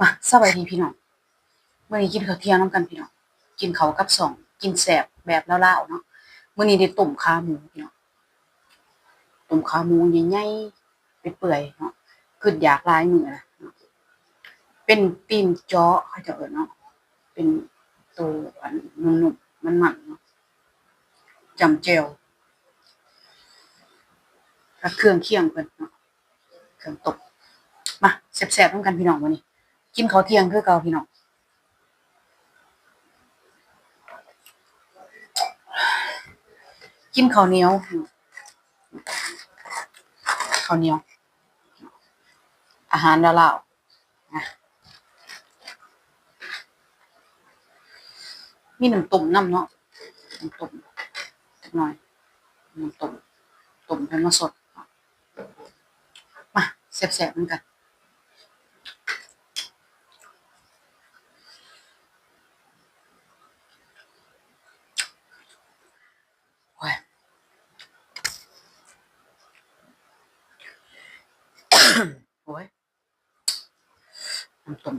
ມາ ສະບາຍດີພີ່ນ້ອງ, ມື້ນີ້ກິນເຂົ້າທ່ຽງນຳກັນພີ່ນ້ອງ, ກິນເຂົ້າກັບຊ່ອງ ກິນແຊບແບບລາວໆເນາະ. ມື້ນີ້ໄດ້ຕົ້ມຂາໝູພີ່ນ້ອງ, ຕົ້ມຂາໝູໃຫຍ່ໆ ເປື່ອຍໆເນາະ, ຄຶດຢາກຫຼາຍມື້ລະເນາະ. ເປັນຕີນເຈາະ ເຂົາເຈົ້າເອີ້ນເນາະ, ເປັນໂຕອັນນຸ້ມໆ ມັນໆເນາະ, ຈ້ຳແຈ່ວ ກັບເຄື່ອງຄຽງເພິ່ນເນາະ. ເຄື່ອງຕົ້ມ. ມາແຊບໆນຳກັນພີ່ນ້ອງ, ມື້ນີ້ກິນເຂົ້າທ່ຽງຄືເກົ່າພີ່ນ້ອງ, ກິນເຂົ້າໜຽວ, ເຂົ້າໜຽວ ອາຫານລາວໆ. ອ່ະ ມີນ້ຳຕົ້ມນຳເນາະ, ນ້ຳຕົ້ມຈັກໜ່ອຍ, ນ້ຳຕົ້ມ ຕົ້ມເພິ່ນມາສົດ. ມາແຊບໆນຳກັນ. ໂອ້ຍ ໂອ້ຍ ນ້ຳຕົ້ມ.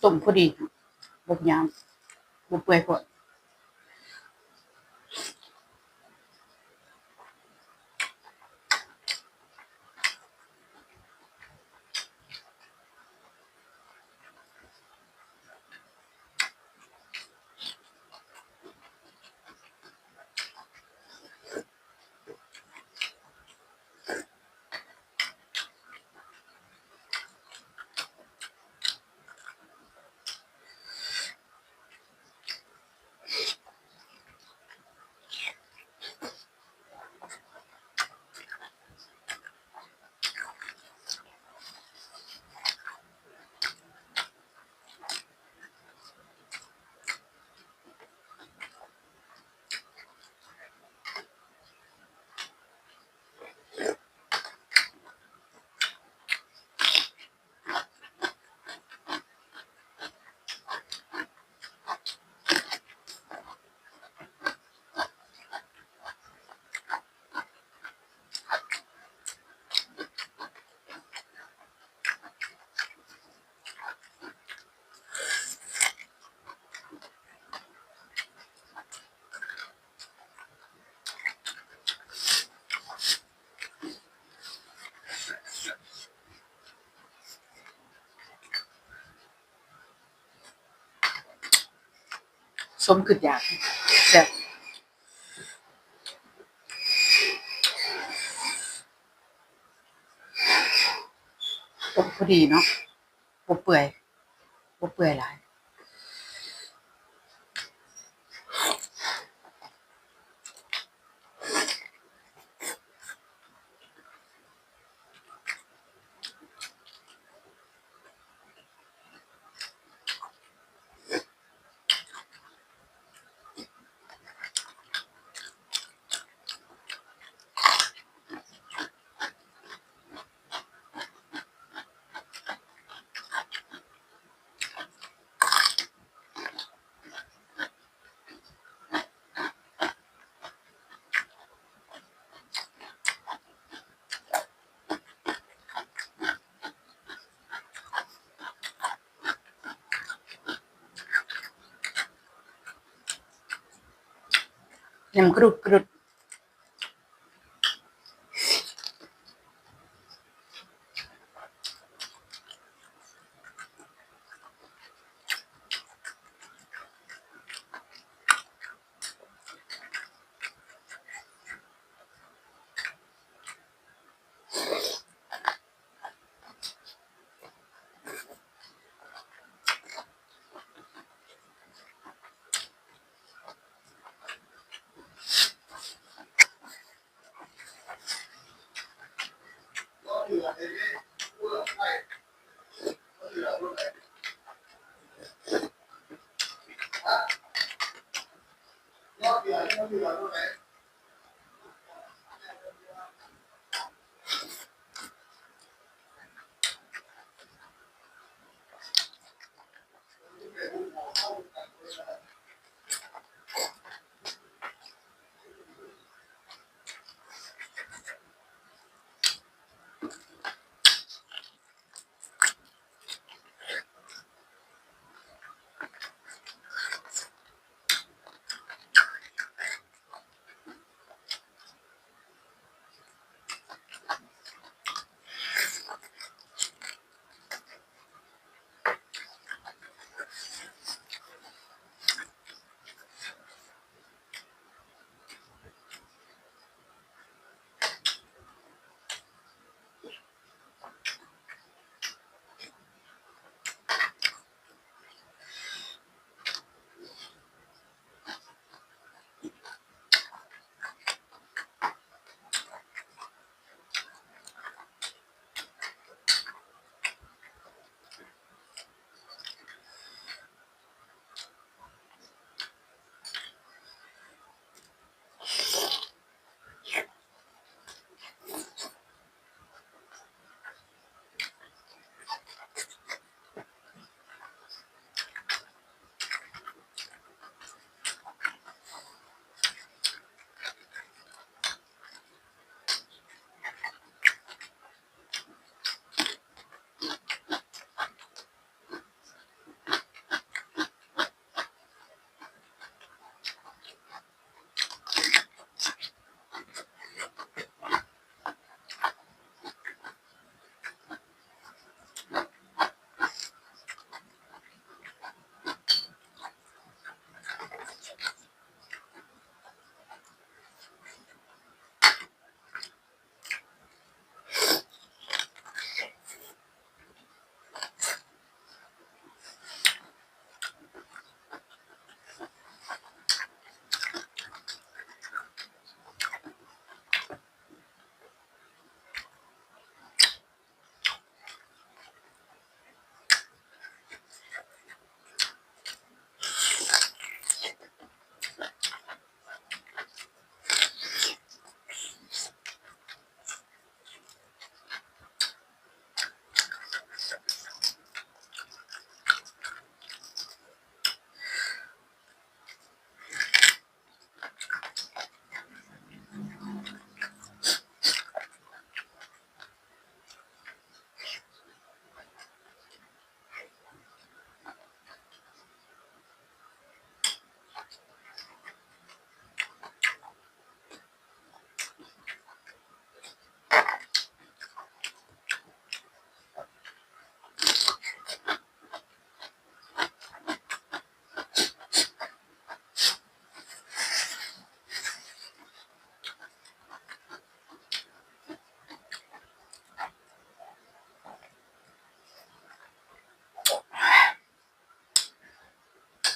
ຕົ້ມພໍດີ ບໍ່ຫຍາບ ບໍ່ເປື່ອຍໂພດ. ໂ ສົມຄືຢາກ ແຊບ ຕົ້ມພໍດີເນາະ ບໍ່ເປື່ອຍ ບໍ່ເປື່ອຍຫຼາຍ. ນ້ຳກະດຸດກະດຸດ. ອ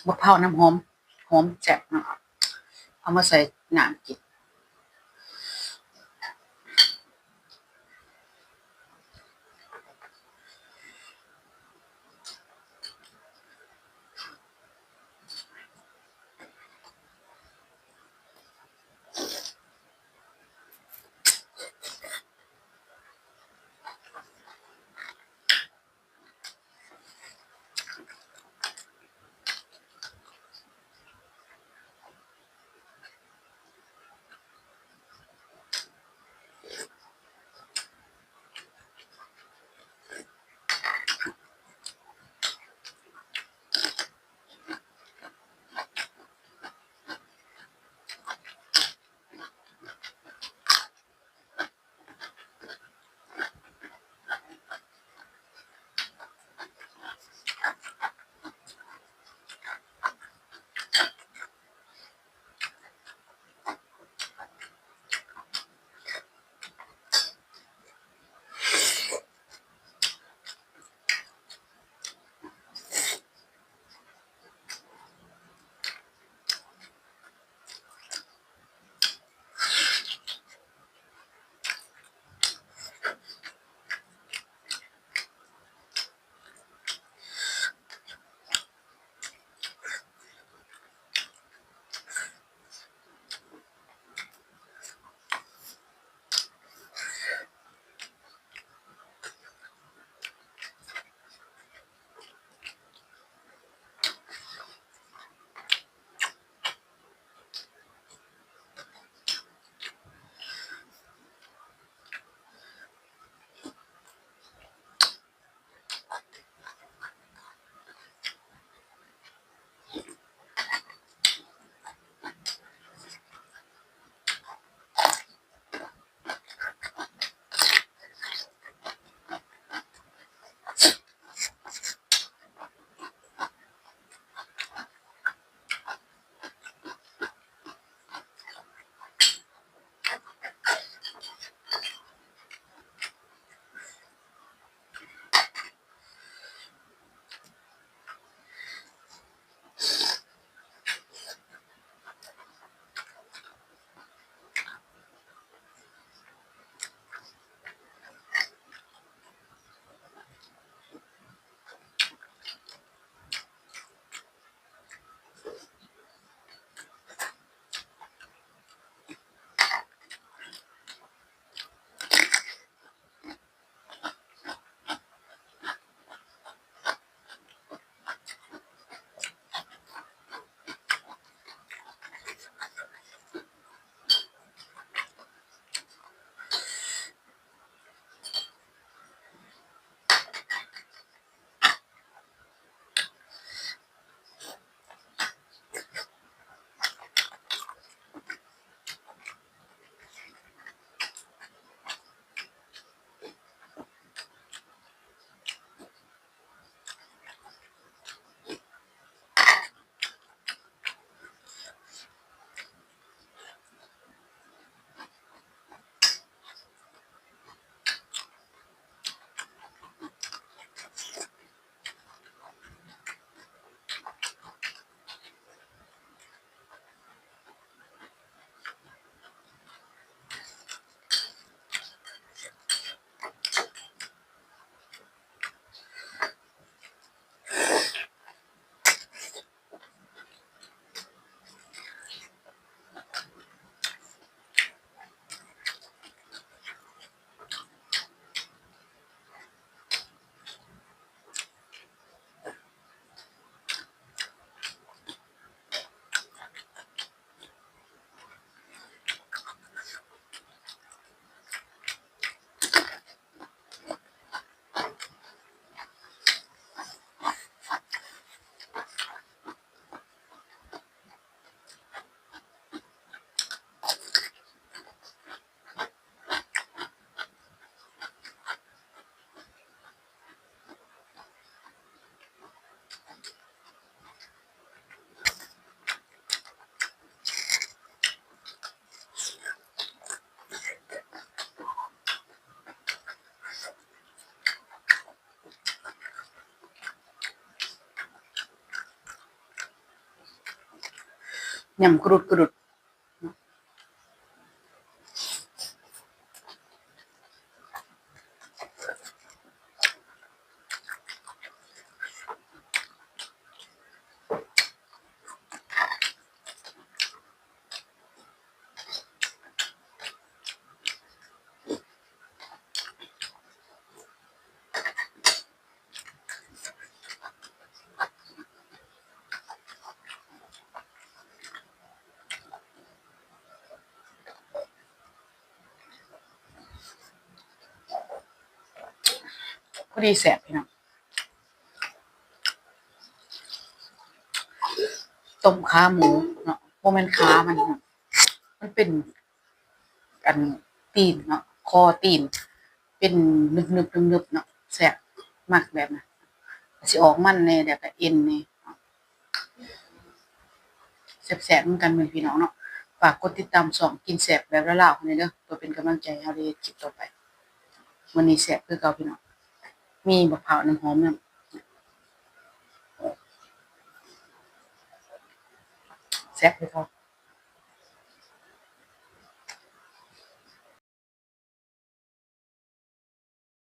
ບັກພ້າວນ້ຳຫອມ ຫອມແຊບເນາະ ເອົາມາໃສ່ນ້ຳກິນ. ຫຍ້ຳກະດຸດກະດຸດ. ພໍດີແຊບພີ່ນ້ອງ. ຕົ້ມຂາໝູເນາະ ບໍ່ແມ່ນຂາມັນເນາະ ມັນເປັນອັນຕີນເນາະ ຄໍຕີນ ເປັນໜຶບໆ ໜຶບໆ ເນາະ ແຊບ ມັກແບບນັ້ນ ຊິອອກມັນແດ່ ແລ້ວກະເອັນແດ່ເນາະ. ແຊບໆ ນຳກັນເດີພີ່ນ້ອງເນາະ. ຝາກກົດຕິດຕາມຊ່ອງກິນແຊບແບບລາວໆ ໃຫ້ແດ່ເດີ ເພື່ອເປັນກຳລັງໃຈໃຫ້ເຮົາໄດ້ເຮັດຄລິບຕໍ່ໄປ. ມື້ນີ້ແຊບຄືເກົ່າພີ່ນ້ອງ ມີບັກພ້າວນ້ຳຫອມນຳ ແຊບຄືເກົ່າ.